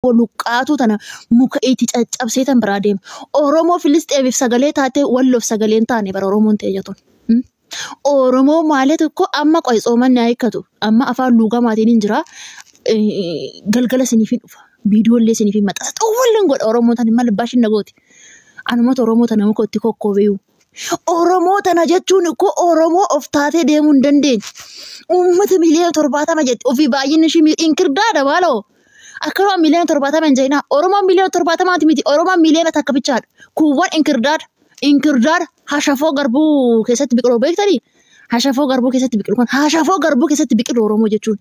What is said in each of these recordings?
Luqqaatuu tana muka itti caccabsee tan biraa deema. Oromoo Filisxeemiif sagalee taatee Walloof sagalee hin taane bara Oromoon ta'e jetun. Oromoo maalee tokko amma qoy tsoomanni haa hiikkatu. Amma afaan luugamaatiin hin jira. Galgala isiniif hin dhufa. Viidiyoo illee isiniif hin maxxansa. Xawwalleen godha Oromoo tana maal baashin nagooti. Anumatu Oromoo tana muka itti kokkoobeeyu. Oromoo tana jechuun ko Oromoo of taatee deemuu hin dandeenye. Uummata miliyoona 70 jetti. Ofii baay'inni ishii inkirdaadha maaloo. Akkanuma miliyoona 70 hin jedhinaa. Oromoon miliyoona 70ti miti. Oromoon miliyoona 1 bichaadha. Kuuwwan inkirdaadha. Inkirdaadha. Hashafoo garbuu keessatti biqilu beektanii? Hashafoo garbuu keessatti biqilu kun hashafoo garbuu keessatti biqilu Oromoo jechuun.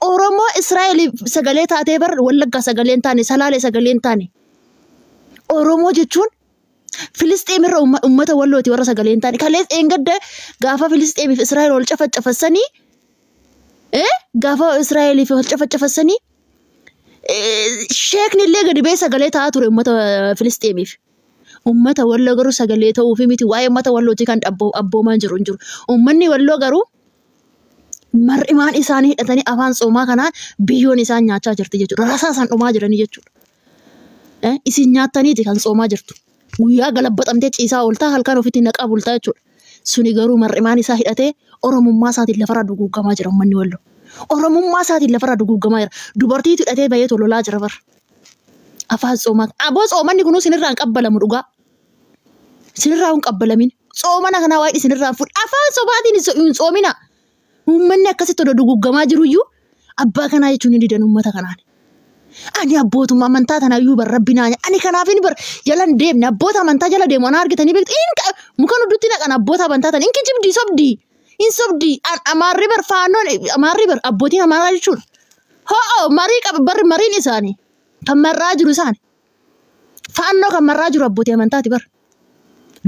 Oromoo Israa'el sagalee taatee bar Wallaggaa sagalee hin taane, Salaalee sagalee hin taane. Oromoo jechuun Filisxeem irra uummata Wallooti warra sagalee hin taane. Kalees eengadda gaafa Filisxeemiif Israa'el wal cafacafassanii, gaafa Israa'eliif wal cafacafassanii, sheekni illee gadi ba'ee sagalee ta'aa ture uummata Filisxeemiif. Uummata Walloo garuu sagalee ta'uufi miti, waa'ee uummata Wallootii kan abboomaan jiru hin jiru. Uummanni Walloo garuu mar'imaan isaanii hidhatanii afaan tsoomaa kanaan biyyoon isaan nyaachaa jirti jechuudha. Rasaa isaan dhumaa jiranii jechuudha. Isin nyaattaniiti kan tsoomaa jirtu. Guyyaa galabbaxamtee ciisaa ooltaa, halkan ofitti naqaa bultaa jechuudha. Suni garuu mar'imaan isaa hidhatee Oromummaa isaatiin lafarraa duguuggamaa jira uummanni Walloo. Oromummaa isaatiin lafarraa duguuggamaa jira. Dubartiitu hidhatee bahee lolaa jira bara. Afaan tsoomaa. Aboo, tsoomanni kunuu isinirraa hin qabbalamu dhugaa. Isinirraa hin qabbalamin. Tsoomana kanaa waa'ee isinirraa hin fuudhu. Afaan sobaatiin hin tsoomina. Uummanni akkasitti odoo duguuggamaa jiruyyuu abbaa kanaa jechuun hin didan uummata kanaan. Ani abbootummaa amantaa tanaayyuu bar rabbi naa, ani kanaaf hin bar jala hin deemne. Abboota amantaa jala deemu ana argitanii beektu. In muka nuddutti naqan abboota amantaa tana hin kijibdi, sobdi, hin sobdi. Amaarri bar faannoon amaarri bar abbootiin amaaraa jechuudha. Ho'o marii qaba barri, mariin isaanii kan marraa jiru isaani. Faannoo kan marraa jiru abbootii amantaati bar.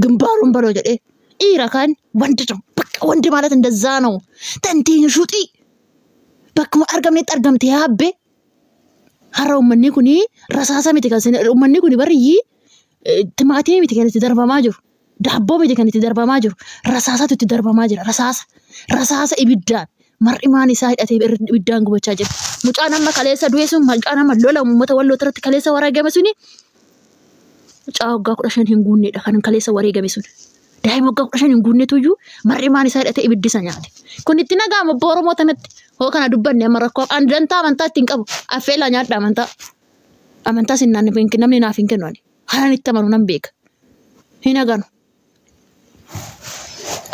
ግንባሩን በለው jedhee dhiira kaan ወንድ ነው በቃ፣ ወንድ ማለት እንደዛ ነው። Tantiin shuxii bakkuma argamnetti argamte yaabbee har'a uummanni kuni rasaasa miti kan uummanni kuni barriyyii timaatimii miti kan itti darbamaa jiru, daabboo miti kan itti darbamaa jiru, rasaasatu itti darbamaa jira. Rasaasa, rasaasa ibiddaan mar'imaan isaa hidhatee ibiddaan gubachaa jira. Mucaan amma kaleessa du'e sun, mucaan amma lola uummata Walloo irratti kaleessa wareegame suni, mucaa waggaa 15 hin guunnedha kan kaleessa wareegame sun. Daa'ima waggaa 15 hin guunnetu iyyuu mar'imaan isaa hidhatee ibiddi isa nyaate. Kun itti nagaama obbo Oromoo tanatti. Hoo kana dubbanne amma rakkoo an dantaa amantaa ittiin qabu. Affeelaa nyaadha amantaa. Amantaa sin namni naaf hin kennu ani. Halaan itti amanu nan beeka. Hin aganu.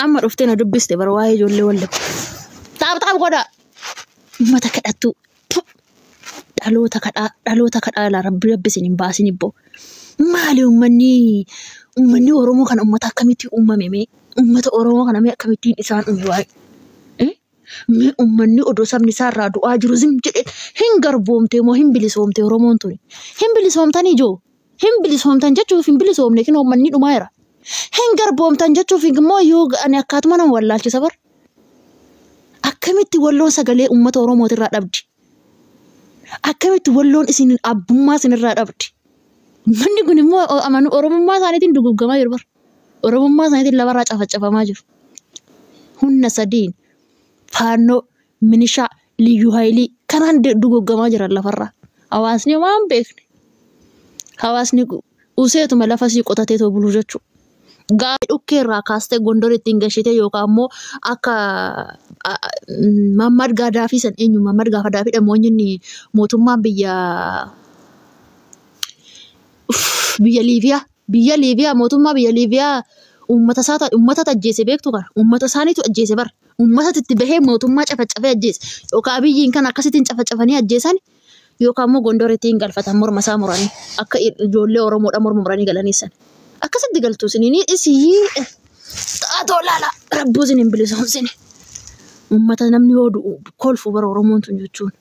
Amma dhuftee na dubbiste bara waa'ee ijoollee Walloo. Taap taap godhaa. Uummata kadhattu. Dhaloota kadhaa, dhaloota kadhaa ilaa rabbi rabbi isin hin baasin ibboo. Maali uummanni Oromoo kana uummata akkamitti uumame mee? Uummata Oromoo kana mee akkamittiin isaan uume waa'ee? Mee uummanni odoo sabni isaa irraa du'aa jiru zim jedhee hin garboomte moo hin bilisoomte Oromoon tuni? Hin bilisoomtanii ijoo? Hin bilisoomtan jechuuf hin bilisoomne, kin uummanni dhumaa jira. Hin garboomtan jechuuf immoo yoo ani akkaatuma nama wallaalchisa bar. Akkamitti Walloon sagalee uummata Oromootirraa dhabdi? Akkamitti Walloon isin abbummaa isinirraa dhabdi? Manni kun immoo amanu Oromummaa isaaniitiin duguggamaa jiru bar. Oromummaa isaaniitiin lafarraa cafacafamaa jiru. Humna sadiin faannoo, minishaa, liyyuu haayilii kanaan duguggamaa jiran lafarraa. Hawaasni waan beekne. Hawaasni useetuma lafa sii qotatee too buluu jechuudha. Gaafa dhukkee irraa kaastee Gondor ittiin gashite yookaan immoo akka Mammad Gaadaafii san, eenyu, Mammad Gaadaafii dha inni mootummaan biyya Liibiyaa, biyya Liibiyaa, mootummaa biyya Liibiyaa uummata isaa uummata ajjeese beektu kana, uummata isaaniitu ajjeese bara, uummata itti bahee mootummaa cafacafee ajjeese. Yookaan Abiyyiin kan akkasittiin cafacafanii ajjeesan yookaan immoo Gondor ittiin galfatan, morma isaa muranii akka ijoollee Oromoodha morma muranii galaniisan akkasitti galtu isiniin isii xaatoo laala rabbuu isin hin bilisoomsine. Uummata namni yoo du'u kolfu bara Oromoon tun jechuun.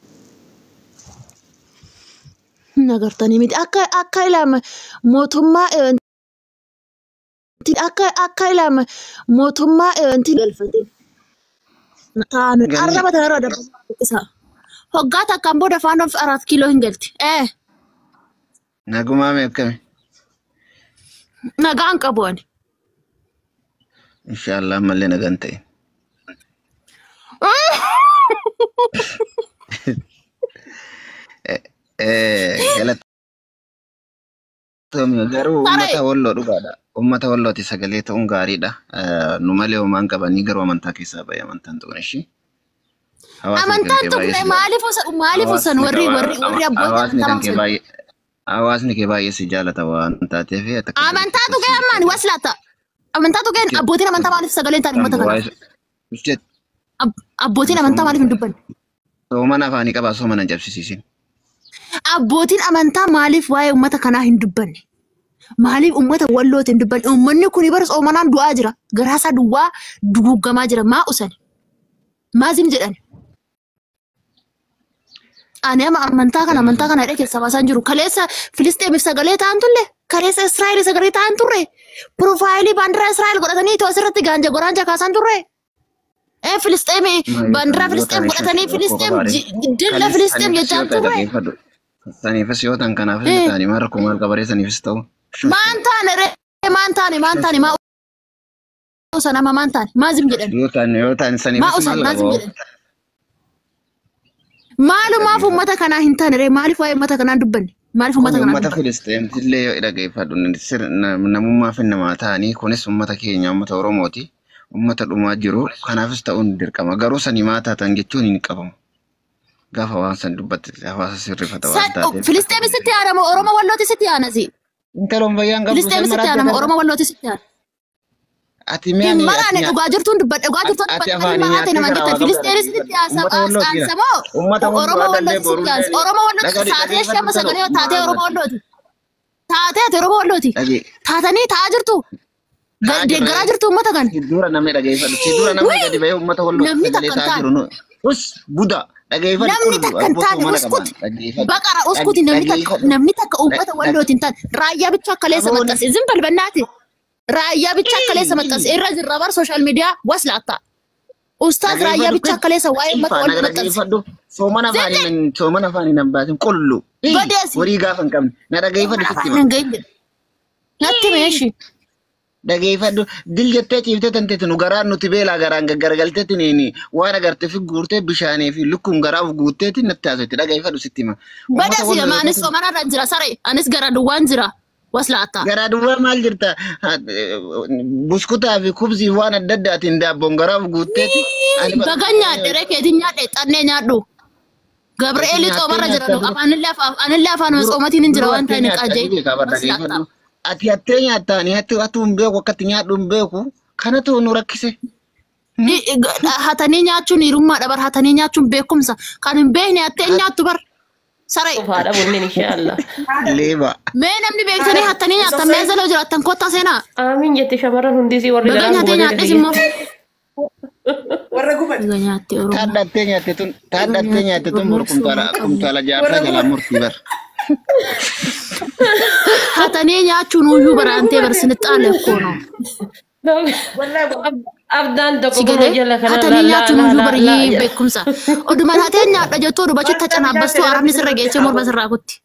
Hin agartanii miti akka ilaama mootummaa akka ilaama mootummaa inti galfate. Taanu arraba tanarra dabala. Hoggaa takkaan booda faanoof 4 kiiloo hin galti. Nagumaa mee, akkami? Nagaan qabu ani. Inshaallah ammallee nagaan ta'e. Galatoomi garuu Saree. uummata walloo dhugaadha. Uummata wallooti sagalee ta'uun gaariidha. Nu malee homaan qabanii garuu amantaa keessaa bahe amantaan tuqne ishii. Hawaasni kan Amantaan kee baay'ee tuqne si jaalata. maaliif maaliif usan warri warri warri abbootii Hawaasni amantaa kan kee maal baay'ee hawaasni kee baay'ee si jaalata waan taateef akka Amantaa tuqee ammaan waslaata. Amantaa tuqeen abbootiin amantaa maaliif sagalee hin taane uummata kanaaf? Abbootiin amantaa maaliif hin dubbanne? Soomana afaanii qabaa soomana hin cabsisiisin. Abbootiin amantaa maaliif waa'ee uummata kanaa hin dubbanne? Maaliif uummata wallooti hin dubbanne? Uummanni kun bara soomanaan du'aa jira. Garaasaa duwwaa duguuggamaa jira. Maa usan? Maa zim jedhan? Ani amma amantaa kana hidhee keessaa baasaan jiru. Kaleessa Filisxeemiif sagalee ta'an turre. Kaleessa Israa'el sagalee ta'an turre. Profile baandiraa Israa'el godhatanii itoo asirratti gaanja goraanja kaasan turre. Filisxeemi baandiraa Filisxeem godhatanii Filisxeem dilla Filisxeem jechaan turre. Saniifis yoo ta'an kanaafis yoo ta'an maal rakkoo maal qabaree saniifis ta'u. Maan taane ree maan taane maan taane maa usan amma maan taane maa zim jedhan. Yoo ta'an Maa saniifis usan maal maa zim qaba? jedhan. Maalumaaf uummata kanaa hin taane ree maaliif waa'ee uummata kanaa hin dubbanne? Maaliif uummata kanaa hin Uummata dubbanne? Filisxeemtillee yoo dhaggeeffadhu namummaa fi namaa ta'anii kunis uummata keenya uummata Oromooti. Uummata dhumaa jiru kanaafis ta'uun dirqama. Garuu sanii maa taatan jechuun hin qabamu. Gaafa waan san dubbatte hawaasa sirrifata waan taateef. Filisxeem sitti aanama Oromoo wallooti sitti aanasi. Intaloon fayyaan qabdu Filisxeem san sitti aanama maraatti Oromoo wallooti sitti aana. Ati mi'a Hin ni maraane ati dhugaa jirtuun dubbadhe dhugaa jirtuun ati dubbadhe afaanii maraate nyaattee namaan garaa jettan waa Filisxeem sitti Uummata wallooti jira. aansamoo Uummata walloo Oromoo adallee wallooti sitti aansa borullee Oromoo wallooti dhagadi taatee dhageeffadhu shama talo sagalee taatee Oromoo wallooti. Taatee ati Oromoo wallooti. Dhagee Taatanii taa'aa jirtu. Taa'aa jirra. Deeggaraa jirtu uummata kana. Si dura namni dhageeffadhu. Si dura namni Wii! gadi bahee uummata walloo Namni sagalee takka hin ta'aa taane. jiru nu. Us buda dhageeffadhu Namni qullu takka hin abbootu taane mana uskut. qabaan dhageeffadhu. Baqara uskuti namni takka Dhageeffadhu. namni takka uummata wallooti hin taane. Raayyaa bicha akkaleessa Aboon maxxanse. Zin balbannaati. Raayyaa bicha akkaleessa maxxanse. Irra jirra bar social media waslaata. Ustaaz raayyaa dhageeffadhu bicha akkaleessa waa'ee uummata Ilfaa walloo naga maxxanse. dhageeffadhu. Soomana afaanii Zin soomana afaanii nan baasin qullu. Badeesi. Horii gaafa hin qabne na dhageeffadhu sitti hima. Nan gahin jedhe. Natti meeshi. Dhageeffadhu dil jettee ciiftee tanteeti nu garaan nuti beelaa garaan gaggaragalteetiin waan agarte fi guurtee bishaanii fi lukkuun garaa of guutteetiin natti haasofte dhageeffadhu sitti hima. Uummata Badeesi walloo lama anis yoo soomanarra jira saree. Anis gara duwwaan jira. Waslaata. Garaa duwwaa maal jirta? Buskutaa fi kubsii waan adda addaatiin daabboon garaa of guutteeti. Ani Baga nyaadhe ree keetiin nyaadhe xannee nyaadhu. Gabri'eeli soomarra jira nu anillee afaan soomatiin hin jira waan ta'e ni qaajee. Waslaata. Ati hattee nyaattaani hatti hattuu hin beeku akkatti nyaadhu hin beeku kanatu nu rakkise. Hatanii nyaachuun hirummaadha bar hatanii nyaachuun beekumsa kan hin beekne hattee hin nyaattu bar saree. Qofaadha bunneen inshaallah. Leeba. Mee namni beektanii hattanii nyaattan mee zaloo jiraattan kottaa seenaa. Aamin jette shamarran hundisii warri Baga garaan nyaatee gubatee nyaadhes immoo. Warra gubate. Baga nyaattee Oromoo. Taadhattee nyaatte tun taadhattee nyaatte tun bor kumtaala kumtaala jaarsaa jalaa murtii bar. Hatanii nyaachuun uyyuu baraantee bar sinixxaale akkoono. Wallahi Abdaan tokko Si kunoo galee jala kana hatanii laa nyaachuun laa uyyuu laa laa barii jedha. beekumsa. Oduma hatee nyaadha jettuu dubachitti hacanaabbastuu arabni sirra geessee morma sirraa kutti.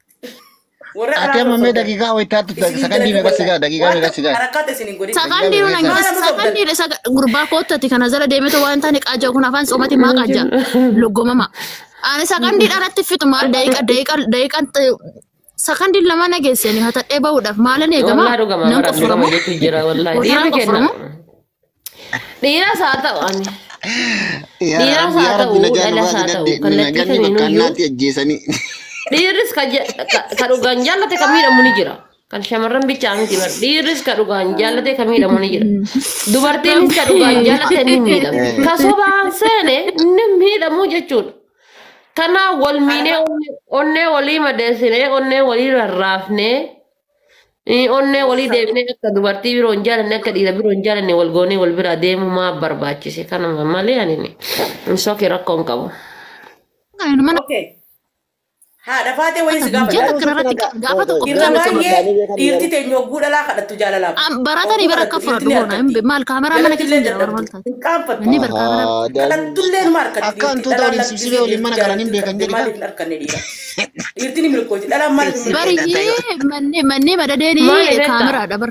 Warra Ati amma mee daqiiqaa wayitaattu sakandii meeqa sigaa daqiiqaa meeqa sigaa. Harakkaata isin hin godhin. Sakandii nuna sakandii isa gurbaa koottati kana jala deemetu waan taane qaajaa kun afaan soomati maa qaajaa loggomama. Ani sakandii dhalatti fixu maal daqiiqa daqiiqa daqiiqa sakandii lama na geessanii hatadhee bahuudhaaf maalan eegama Wallahi dhugama nan bara dhugama qoffuramu. jechuun jira wallahi. Kotoraan Dhiirri kenna. qoffuramu. Dhiiras haa ta'u ani. Yaa Dhiiras Rabbi haa yaa ta'u Rabbi na jaalu dhalas haa baasi ta'u dadde kallattii ganni bakka kamiinuyyuu annaatti ajjeesanii. dhiirris ka dhugaan jaallate ka miidhamu ni jira. Kan shamarran bichaa miti bar dhiirris ka dhugaan jaallate ka miidhamu ni jira. Dubartiinis ka dhugaan jaallate ni miidhamti. Ka sobaan seene ni miidhamu jechuudha. Kanaaf wal miinee onnee walii madeessinee onnee walii rarraafnee onnee walii deebinee akka dubartii biroo hin jaalanne akka dhiira biroo hin jaalanne wal goonee wal bira deemuu maa barbaachise kanuma malee ani hin sookee rakkoo hin qabu. Mana Okay. Haadha faatee wayii si biyya gaafadha. takka irratti gaafa tokko Irra baay'ee dhiirti teenya hogguu dhalaa kadhattu jaalalaaf. Baratanii bara akka fudhadhu goona maal kaameraa mana keessa hin jira bara maal taate. Hin qaanfattu. Manni bara kaameraa. Kadhattullee numa harkatti. Akka hantuuta waliin sibsibee waliin mana galan hin beekan jedhi. Maaliif hin harkanne dhiira? Dhiirti ni milkooti. Dhalaan maaliif hin milkooti? Bariyyee manni manni madadeeni Maali beektaa? kaameraadha bar.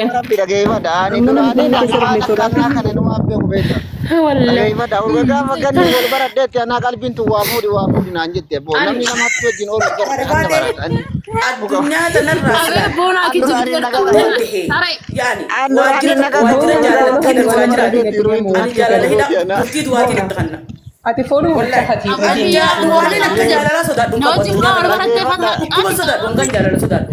Rabbi dhageeffadha. Ani Amma namni duraanii keessa haala rafne akkanaa sodaatu. kana numa beeku beekta. Wallahi. Dhageeffadha. Urga gaafa ganni wal baradheetti anaa qalbiin tun waa fuudhi waa fuudhi naan jette. Boo namni namatti wajjin oolu gara kan barata. Addunyaa tanarraa Abee silaa boonaa Duraanii kijibdu nagaa qabda. dandahee Saree. yaani Aan duraanii waajjira nagaa tokko waajjira jaalalatti hidhamsaa jiraate. Ani jaalala hidha Boona. bultii duwaatiin itti kanna. Ati foonuma Wallahi bicha ani hati. waan akka jaalalaa sodaadhu hin Na qabu wajjin addunyaa wal tanarraa. barattee fataa. Dhukkuba sodaadhu hangan jaalala sodaadhu.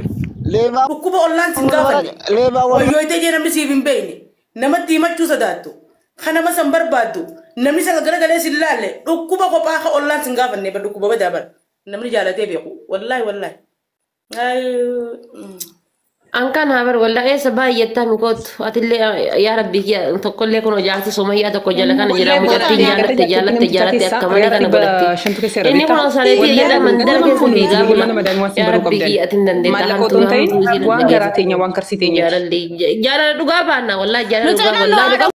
Leebaa Dhukkuba ollaan sin gaafanne. leebaa wal Wayyooyitee jee namni siif hin beekne. Namatti himachuu sodaattu. Kanama san barbaaddu namni isa garagalee sin laalle dhukkuba kophaa ka ollaan sin gaafanne bar dhukkuba badaa bar namni jaalatee beeku wallaahi wallaahi. An kan haa bar waldaa eessa baay'attaa mi kootu atillee yaa rabbi tokkollee kun jaarsi somayyaa tokko jala kana jira mucattiin jaalatte jaalatte jaalatte akka malee kana godhatti. Inni kun sareetii jedha mandara keessa fiigaa bula. Yaa rabbi atin dandeetta Maallaqa otoo hin ta'in waan garaa teenya waan karsii teenya. Jaalalli jaalala dhugaa baanna wallaahi jaalala dhugaa wallaahi.